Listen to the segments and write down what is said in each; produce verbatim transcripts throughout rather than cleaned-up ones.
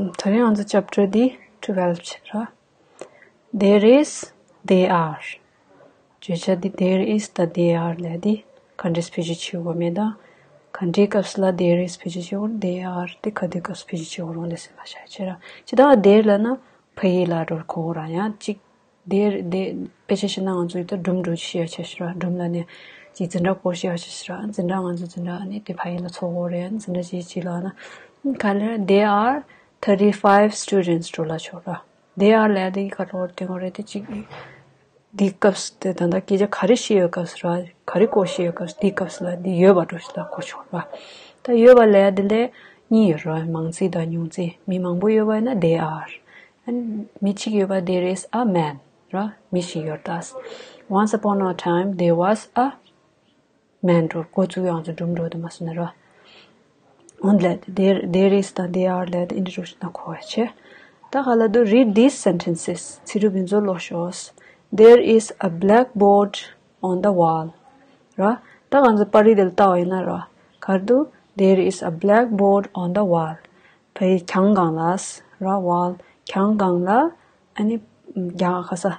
ད་རིང་ང་ཚོ་chapter འདི་twelve བྱེད་ར། There is, they are. བརྗོད་བྱ་འདི་there is དང་they are ལབ་འདི་ག་འདྲས་བེད་སྤྱོད་བྱེད་དགོས་མེད་དང་། ག་འདྲའི་སྐབས་སུ་ལ་there is བེད་སྤྱོད་བྱེད་དགོས། They are དེ་ག་དུས་སྐབས་སུ་བེད་སྤྱོད་བྱེད་དགོས་རུང་ལས་ཟེར་ལ་བྱ་བྱེད་ར། ཇི་ལྟར་there ལབ་ན་ཕ་ཡིག་ལ་འགྲོ་གོ་ར། ཡང་གཅིག་དེར་དེ་དཔེ་ཆ་བཤད་ན་ང་ཚོ་ཡོད་ད་སྒྲུང་འགྲོ་ཤེས་ཡ་ཆ་ཤི་ར། སྒྲུང་ལ་ནས་ཅིག་འཛིན་གྲྭ་སྐོར་ཤེས་ཡ་ཆ་ཤི་ར། འཛིན་གྲྭ་ང་ཚོ་འཛིན་གྲྭ་ནས་དེ་ཕ་ཡིན་ལ་ཚོགས་འོ་རེད། འཛིན་གྲྭ་ཅིག་ཅིག་ལ་ན་ག་ལེར། There are thirty five students འགྲོ་ལ་ཆོག་ར། There are ལས་དེ་ག་འགྲོ་དེ་འོ་རེད། དེ་ཅིག་འདི་སྐབས་དེ་ད་ལྟ་སྐད་ཆ་ག་རེ་ཤེས་ཡོད་སྐབས་ར། ག་རེ་གོ་ཤེས་ཡོད་སྐབས། འདི་སྐབས་ལ་འདི་ཡོད་པ་འགྲོ་ཞིག་ལ་གོ་ཆོག་ར། ད་ཡོད་པ་ལས་དེ་ལས་གཉིས་ཡོད་ར། མང་ཚིག་དང་ཉུང་ཚིག་མི་མང་པོ་ཡོད་པ་ཡིན་ན་they are། མི་གཅིག་ཡོད་པ། There is a man ར། མི་ཞིག་ཡོད་ད། Once upon a time there was a man འགྲོ། འགོ་བཙུགས་ཡོང་ཚོ་སྒྲུང་འགྲོ་དུ་མ་སོང་ན་ར། འོན་ལས་there there is དང་they are ལས་དེ་ཨིན་ཊྲོ་ཌག་ཤན་ན་གོ་བ་བྱེད། ད་ག་ལ་དུ་read these sentences ཚིག་གྲུབ་ཡིན་ཚོ་ཀློག་ཤོག There is a blackboard on the wall ར། ད་ང་ཚོ་པར་རིས་དེ་ལ་ལྟ་བ་ཡིན་ན་ར། གར་དུ། There is a blackboard on the wall ཕའི་གྱང་སྒང་ལ་ར། wall གྱང་སྒང་ལ་ཨ་ནི་གྱང་ཁ་ས་ཨ་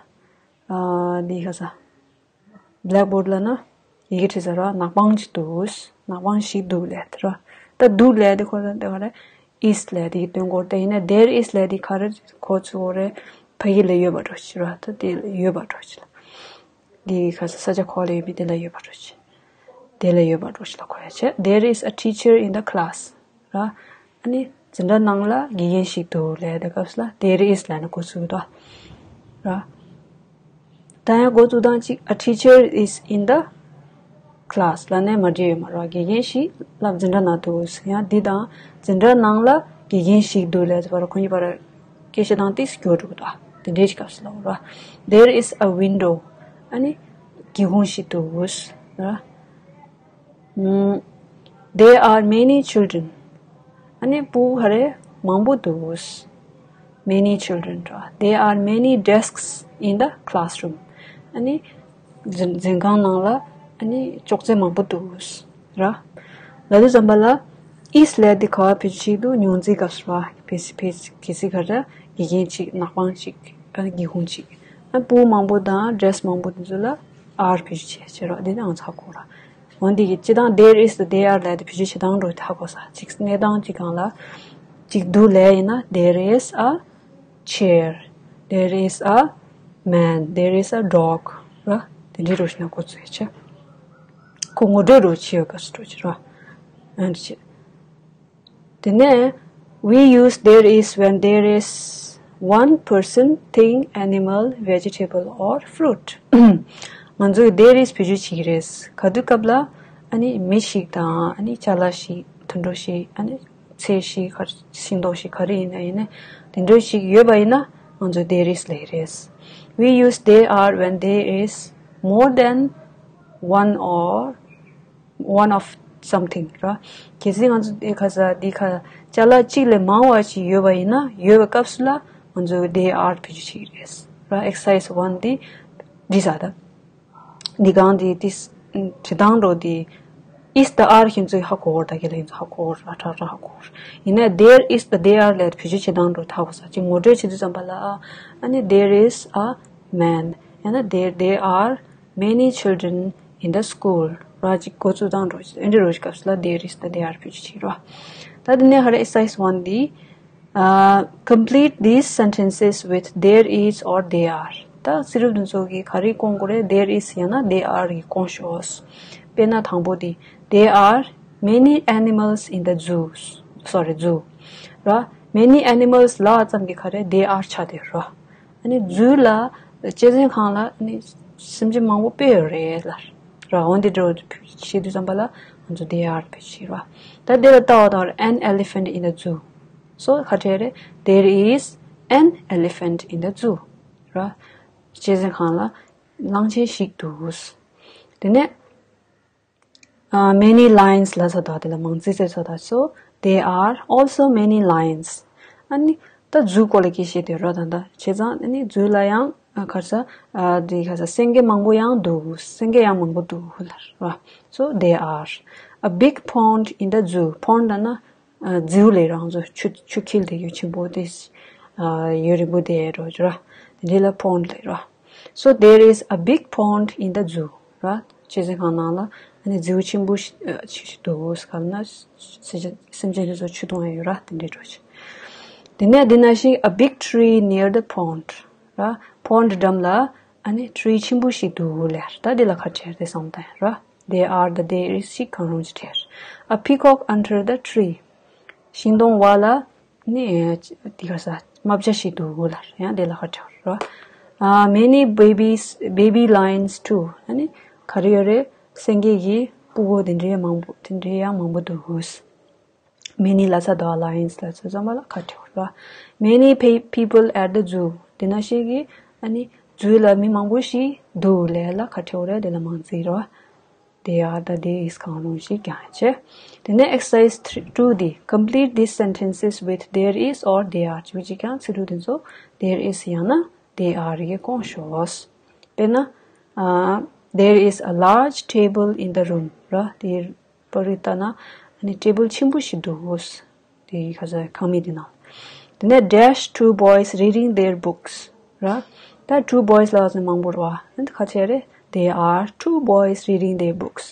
འདི་ཁ་ས་blackboard ལ་ན་ཡི་གེ་བྲིས་ས་ར། ནག་པང་ཅིག་འདུག་ནག་པང་ཞིག་འདུག་ལས་དེ་ར། ད་འདུག་ལས་དེ་ཁོ་ན་དེ་ག་ར་is ལས་དེ་གི་སྟོན་གོ་ར། དེ་ཡིན་ན་there is ལས་དེ་ག་ར་གོ་ཚུལ་གོ་རེ་ཕ་གི་ལ་ཡོད་པ་འགྲོ་ཞིག་ར། ད་དེ་ལ་ཡོད་པ་འགྲོ་ཞིག་ལ། འདི་ག་ས་ས་ཆ་ཁོ་ལ་ཡོད་པའི་དེ་ལ་ཡོད་པ་འགྲོ་ཞིག་དེ་ལ་ཡོད་པ་འགྲོ་ཞིག་ལ་གོ་ཡ་བྱེད། There is a teacher in the class ར། ཨ་ནི་འཛིན་གྲྭ་ནང་ལ་དགེ་རྒན་ཞིག་འདུག་ལས་དེ་སྐབས་ལ་there is ལས་ན་གོ་ཚུལ་དོ་ར། ད་ཡང་འགོ་བཙུགས་དང་གཅིག A teacher is in the class ལ་ནས་མ་འདྲེས་ཡོད་མ་རེད། དགེ་རྒན་ཞིག་ལབ་འཛིན་གྲྭ་ནང་འདུག་ཡང་འདི་དང་འཛིན་གྲྭ་ནང་ལ་དགེ་རྒན་ཞིག་འདུག་ལབ་པར་ཁོ་གཉིས་བར་སྐད་ཆ་དང་ཏིས་སྐྱོ་འགྲོ་གི་འདུག་དེ་འདྲའི་སྐབས་སུ་ལབ་ར། There is a window ཨ་ནི་སྒེའུ་ཁུང་ཞིག་འདུག་ར། ཨུམ། There are many children. ཨ་ནི་སྤུ་གུ་ཧ་རེ་མང་པོ་འདུག Many children ར། There are many desks in the classroom. ཨ་ནི་འཛིན་འཛིན་ཁང་ནང་ལ་ཨ་ནི་ཅོག་ཙེ་མང་པོ་འདུག་ར། ལ་དུས་ཙམ་པ་ལ་is ལས་དེ་ག་བ་བེད་སྤྱོད་འདུག་ཉུང་ཚིག་སྐབས་སུ་ར། བེད་སྤྱོད་བེད་སྤྱོད་གལ་སྲིད་ག་ར་དགེ་རྒན་གཅིག་ནག་པང་གཅིག་ཨ་ནི་སྒེའུ་ཁུང་གཅིག་ཨ་སྤུ་གུ་མང་པོ་དང་dress མང་པོ་དེ་ཚོ་ལ་are བེད་སྤྱོད་བྱས་བྱས་ར། དེ་ནས་ང་ཚོ་ཧ་གོ་ར། འོན་ཏེ་གི་སྤྱི་བཏང་there is དང་there are ལས་དེ་བེད་སྤྱོད་བྱེད་སྟངས་འགྲོ་ཧ་གོ་ས། གཅིག་གནས་སྟངས་གཅིག་སྒང་ལ་གཅིག་འདུག་ལས་ཡིན་ན་there is a chair, there is a man, there is a dog ར། དེ་འདྲའི་རོ་ཞིག་ན་གོ་ཚུལ་ཆེ། ཁོ་ངོ་སྤྲོད་རོ་ཆེ་ཡོད་ག་སུ་འགྲོ་ཆེ་ར། ཨ་འདྲ་ཆེ། དེ་ནས we use there is when there is one person, thing, animal, vegetable or fruit. ང་ཚོས་there is བེད་སྤྱོད་བྱེད་ཀྱི་རེད། ག་དུས་སྐབས་ལ་ཨ་ནི་མི་ཞིག་དང་ཨ་ནི་ཅ་ལག་ཞིག་དུད་འགྲོ་ཞིག་ཨ་ནི་ཚལ་ཞིག་ག་ཤིང་ཏོག་ཞིག་ག་རེ་ཡིན་ན་ཡིན་ན་དེ་འདྲ་ཞིག་ཡོད་པ་ཡིན་ན་ང་ཚོས་there is ལབ་ཀྱི་རེད། We use there are when there is more than one or one of something ར། གལ་སྲིད་ང་ཚོ་འདི་ཁ་ས་འདི་ཁ་ཅ་ལག་གཅིག་ལས་མང་བ་ཞིག་ཡོད་པ་ཡིན་ན་ཡོད་པའི་སྐབས་སུ་ལ་ང་ཚོས་there are བེད་སྤྱོད་བྱེད་ཀྱི་རེད་ར། Exercise one འདི་འདི་ས་ད་འདི་གང་འདི་འདི་བྲིས་སྟངས་འགྲོ་འདི་is དང་are ཁྱེད་ཚོས་ཧ་གོ་བར་ད་གལ་ལ་ཁྱེད་ཚོ་ཧ་གོ་བར་ར་ཁྲག་ཁྲག་ཧ་གོ་བར་ཡིན་ན་there is དང་there are ལས་བེད་སྤྱོད་བྱེད་སྟངས་འགྲོ་ཧ་གོ་ས་ཅིག་ངོ་སྤྲོད་བྱེད་དུས་ཙམ་པ་ལ་ཨ་ནི་there is a man ཡང་ན་there there are many children in the school ར། ཅིག་འགོ་བཙུགས་སྟངས་འགྲོ་ཨེ་འདྲ་རོ་ཞིག་སྐབས་སུ་ལ་there is དང་there are བེད་སྤྱོད་བྱེད་ར། ད་དེ་ནས་ཧ་ར་exercise one འདི་ཨ། Complete these sentences with there is or they are. ད་ཚིག་གྲུབ་འདི་ཚོ་གི་ག་རེ་སྐོང་དགོས་རེད། there is ཡང་ན་there are གི་སྐོང་ཤོག་དཔེར་ན་དང་པོ་འདི་there are many animals in the zoo. Sorry, zoo ར། many animals ལབ་ཙམ་གྱིས་ག་རེ་there are ཆགས་བསྡད་ར། ཨ་ནི་ཛུ་ལ་གཅན་གཟན་ཁང་ལ་ཨ་ནི་སེམས་ཅན་མང་པོ་དཔེ་ཡོད་རེད་ལ་ར། འོན་ཏེ་འགྲོ་བྱེད་དུས་ཙམ་པ་ལ་ང་ཚོ་there are བེད་སྤྱོད་བྱེད་ར། ད་དེ་ལ་ལྟ་བ་དང་an elephant in the zoo. So ག་འདྲ་རེད། There is an elephant in the zoo ར། གཅན་གཟན་ཁང་ལ་གླང་ཆེན་ཞིག་འདུག་དེ་ནས། Uh, many lions ལ་ས་ད་དེ་ལ་མང་ཙི་ཙི་ས་ད། So there are also many lions. ཨ་ནི་ད་ཛུ་སྐོར་ལ་སྐད་བཤད་དེ་རོ་ད་ད་བྱས་ཙང་ཨ་ནི་ཛུ་ལ་ཡང་ཨ་ག་ས་ཨ་དེ་ག་ས་སེང་གེ་མང་པོ་ཡང་འདུག་སེང་གེ་ཡང་མང་པོ་འདུག་ལ་ར། So there are a big pond in the zoo. Pond ལ་ན་ རྫིའུ་ལས་རང་ཚོ་ཆུ་ཆུ་འཁྱིལ་དེ་ཡོད་ཆེན་པོ་དེ་ཡོད་རིང་པོ་དེ་རོ་ར། དེ་འདྲ་ལ་pond ལས་ར། So there is a big pond in the zoo. ར། བྱེ་ཟེ་ཁང་ནང་ལ་ཨ་ནི་རྫིའུ་ཆེན་པོ་ཞིག་ཞིག་འདུག་ག་ལ་ན་སེམས་ཅན་དེ་ཚོ་ཆུ་འཐུང་ཡ་ཡོད་ར། དེ་འདྲའི་འགྲོ་ཆེ། དེ་ནས་དེ་ན་ཞིག a big tree near the pond. ར། pond འགྲམ་ལ་ཨ་ནི་tree ཆེན་པོ་ཞིག་འདུག་ལེ། ད་དེ་ལ་ཁ་བྲལ་ཏེ་བསམ་བཏང་ར། They are the there is ཞིག་གང་རུང་ཅི་བྲལ། A peacock under the tree. ཤིང་སྡོང་བ་ལ་ནི་དེ་ག་ས་རྨ་བྱ་ཞིག་འདུག་ལ་ཡང་དེ་ལ་ཁ་བྲལ་ར། Many babies, baby lions too. ཨ་ནི་ག་རེ་ཡོད་རེད། སེང་གེ་གི་སྤུ་གུ་དེ་འདྲའི་མང་པོ་དེ་འདྲའི་ཡང་མང་པོ་འདུག Many ལ་ས་དང་lions ལ་ས་ཚང་མ་ལ་ཁ་བྲལ་ར། Many pe- people at the zoo. དེ་ན་ཞིག་གི་ཨ་ནི་ཛུ་ལ་མི་མང་པོ་ཞིག་འདུག་ལས་ལ་ཁ་བྲལ་ར། དེ་ལ་མང་ཙིག་ར། They are དང་there is གང་རུང་ཞིག་ཀྱང་བྱེད། དེ་ནས་exercise two D. Complete these sentences with there is or they are. ཅིག་ཅིག་ཀྱང་ཚིག་འབྲུ་དེ་ཚོ་there is ཡང་ན་they are གིས་སྐོང་ཤོག་དཔེར་ན། There is a large table in the room. ར། དེ་པར་རིས་ལྟ་ན་ཨ་ནི་table ཆེན་པོ་ཞིག་འདུག་དེ་ག་ས་ཁང་མིག་དེ་ནང་། དེ་ནས་dash two boys reading their books. ར། ད་two boys ལ་ཟེར་མང་པོ་རེད་བ། ཨ་ནི་ཁ་ཆེ་རེད། They are two boys reading their books.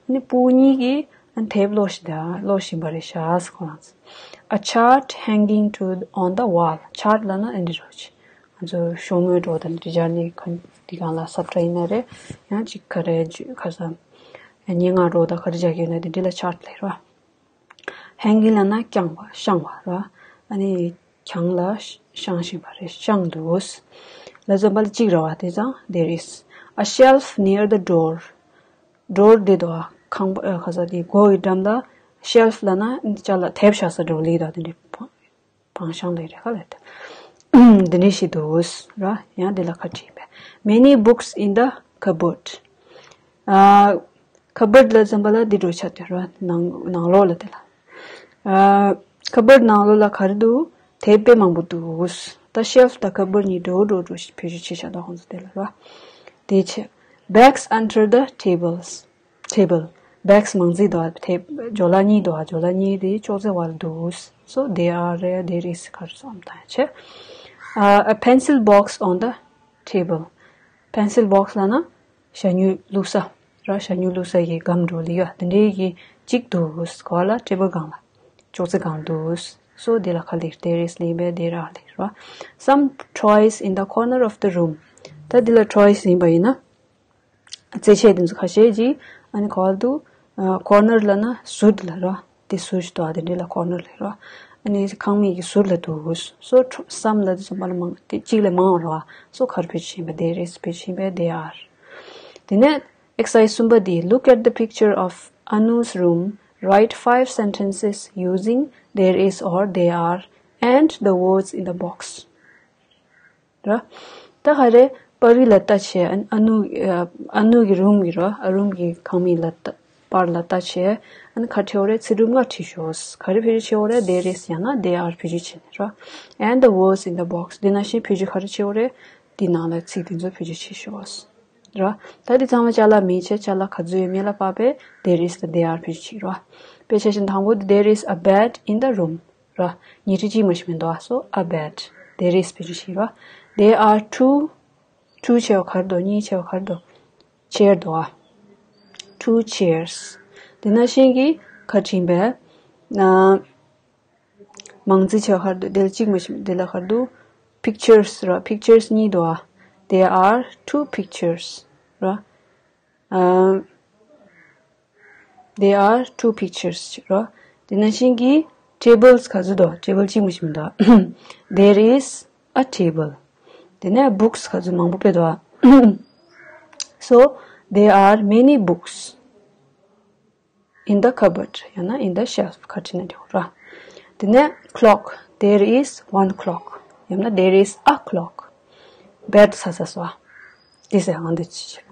ཨ་ནི་སྤུ་གུ་གཉིས་ཀྱིས་ཨ་ནི་དེབ་ཀློག་བཞིན་ད་ཀློག་བཞིན་པ་རེད་ཤག་ཁོ་རང་ཚོ། A chart hanging to on the wall. chart ལབ་ན་ཨ་འདི་རོ་ཆེ། ང་ཚོ་ཤོག་ངོས་འགྲོ་དང་འདི་སྦྱར་ནས་ཁ་འདི་གང་ལ་སབ་ཁྲ་ཡིན་ན་རེད། ཡང་ཅིག་ག་རེ་ཁ་ས་སྙན་ངག་འགྲོ་དང་ག་རེ་སྦྱར་གྱི་ཡོད་ན་དེ་འདི་ལ་chart ལབ་རོ། hanging ལབ་ན་བརྐྱངས་པ་བཤང་བ་ར། ཨ་ནི་གྱང་ལ་བཤང་བཞིན་པ་རེད། བཤང་འདུག་ལ་འཛོམས་པ་ལ་གཅིག་ར་བ་དེ་ཙང་there is a shelf near the door. door དེ་དོ་ཁང་པ་ཁ་ས་དེ་སྒོ་ཡི་འགྲམ་ལ་shelf ལབ་ན་ཅ་ལག་དེབ་བཞག་ས་འགྲོ་ལི་དང་དེ་འདྲའི་བང་ཤང་ལས་རེད་ཁ་ལས་དེ་འདི་འདྲའི་ཞིག་འདུག་ར། ཡང་དེ་ལ་ཁ་བྲིས་པས། Many books in the cupboard. ཨ། cupboard ལ་འཛོམས་པ་ལ་འདི་འགྲོ་ཆ་དེ་ར་ནང་ནང་ལོགས་ལ་དེ་ལ། ཨ། cupboard ནང་ལོགས་ལ་ག་རེ་འདུག་དེབ་དཔེ་མང་པོ་འདུག་ད་shelf དང་cupboard གཉིས་འགྲོ་འགྲོ་འགྲོ་བེད་སྤྱོད་བྱེད་བྱ་དང་ཁོང་ཚོ་དེ་ལ་ར། དེ་ཆེ། Bags under the tables. table. bags མང་ཙིག་འདུག་དེབ་ཇོ་ལ་གཉིས་འདུག་ཇོ་ལ་གཉིས་དེ་ཅོག་ཙེ་བར་འདུག so they are རེད། there is ག་རེ་བསམ་ད་ཆེ། ཨ། a pencil box on the table. pencil box ལབ་ན་ཞ་སྨྱུག་བླུགས་ས་ར། ཞ་སྨྱུག་བླུགས་ས་གི་སྒམ་འགྲོ་ལི་ཡ་དེ་འདྲའི་གི་གཅིག་འདུག་ག་ལ་table སྒང་ལ་ཅོག་ཙེ་སྒང་འདུག so དེ་ལ་ཁ་ལེར་there is ལེན་པས་there are ལེར་ར། Some toys in the corner of the room. ད་འདི་ལ་toys ཡིན་པ་ཡིན་ན། རྩེད་ཆས་དེ་ཚོ་ཁ་ཤས་ཀྱིས་ཨ་ནི་ག་བར་དུ་corner ལབ་ན་ཟུར་དེ་ལ་ར། དེ་ཟུར་ཞིག་འདུག་དེ་འདྲ་ལ་corner ལབ་ར། ཨ་ནི་ཁང་མིག་གི་ཟུར་ལ་འདུག so some ལ་དེ་ཚོ་མ་ལ་མང་དེ་གཅིག་ལས་མང་ར། so ག་རེ་བེད་སྤྱོད་བྱེད་པ། there is བེད་སྤྱོད་བྱེད་པ། they are. དེ་ནས་exercise གསུམ་པ་དེ། Look at the picture of Anu's room. Write five sentences using there is or they are and the words in the box. ར། ད་ག་རེ་པར་རིས་ལ་ལྟ་བྱས། ཨ་ནུ་ཨ་ནུ་གི་རུམ་གི་ར། ཨ་རུམ་གི་ཁང་མིག་ལ་ལྟ་པར་ལ་ལྟ་བྱས། ཨ་ནི་ག་བྲིས་ཡོད་རེད། ཚིག་འབྲུ་ལྔ་བྲིས་ཤོག་ག་རེ་བེད་སྤྱོད་བྱེད་ཡོད་རེད། there is ཡང་ན་they are བེད་སྤྱོད་བྱས་ནས་ར། and the words in the box. དེ་ནང་བཞིན་བེད་སྤྱོད་ག་རེ་བྱེད་ཡོད་རེད། དེ་ནང་ལ་ཚིག་དེ་ཚོ་བེད་སྤྱོད་བྱེད་ཤོག་ར། ད་དེ་ཚང་མ་ཅ་ལག་མིང་བྱས། ཅ་ལག་ག་ཚོད་ཡོད་མེད་ལ་དཔག་པའི་there is དང་they are བེད་སྤྱོད་བྱེད་ར། དཔེ་ཆ་བཞིན་དང་པོ་དེ། there is a bed in the room. ར། ཉལ་ཁྲི་གཅིག་མ་ཞིག་མི་འདུག so a bed. there is བེད་སྤྱོད་བྱེད་ར། There are two. two བྱས་པ་ག་རེ་འདུག་གཉིས་བྱས་པ་ག་རེ་འདུག chair འདུག two chairs. དེ་ནང་བཞིན་གྱི་ཁ་བྲིས་པས། ན། མང་ཙི་བྱས་པ་ག་རེ་འདུག་དེ་ལ་གཅིག་མ་ཞིག་དེ་ལ་ག་རེ་འདུག pictures ར། pictures གཉིས་འདུག There are two pictures ར། ཨ། There are two pictures ར། དེ་ནང་བཞིན་གྱི་tables ག་ཚོད་འདུག table གཅིག་མ་ཞིག་མི་འདུག there is a table. དེ་ནས་books ག་ཚོད་མང་པོ་དཔེ་འདུག so there are many books in the cupboard ཡང་ན་in the shelf ག་བྲིས་ན་འགྲིག་ར། དེ་ནས་clock. there is one clock ཡང་ན་there is a clock. bed ས་ས་སོ། དེ་ཟེར་ཧང་དེ་ཅི་ཆེ།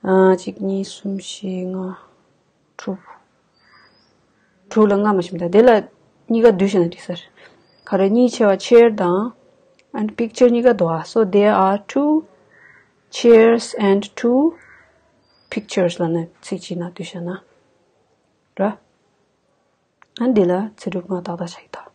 ཨ། གཅིག་གཉིས་གསུམ་བཞི་ལྔ་དྲུག་དྲུག་ལ་ལྔ་མ་ཞིག་མི་འདུག་དེ་ལ་གཉིས་ཀ་བསྡུས་བྱས་ན་འགྲིག་ས་རེད། ག་རེ་གཉིས་བྱས་པ་chair དང་and picture གཉིས་ཀ་འདུག so there are two chairs and two pictures ལབ་ན་ཚིག་གཅིག་ནང་བསྡུས་བྱས་ན་ར། ཨ་འདི་ལ་ཚིག་གྲུབ་ལྔ་ཏག་ཏག་ཆགས་ཀྱི་འདུག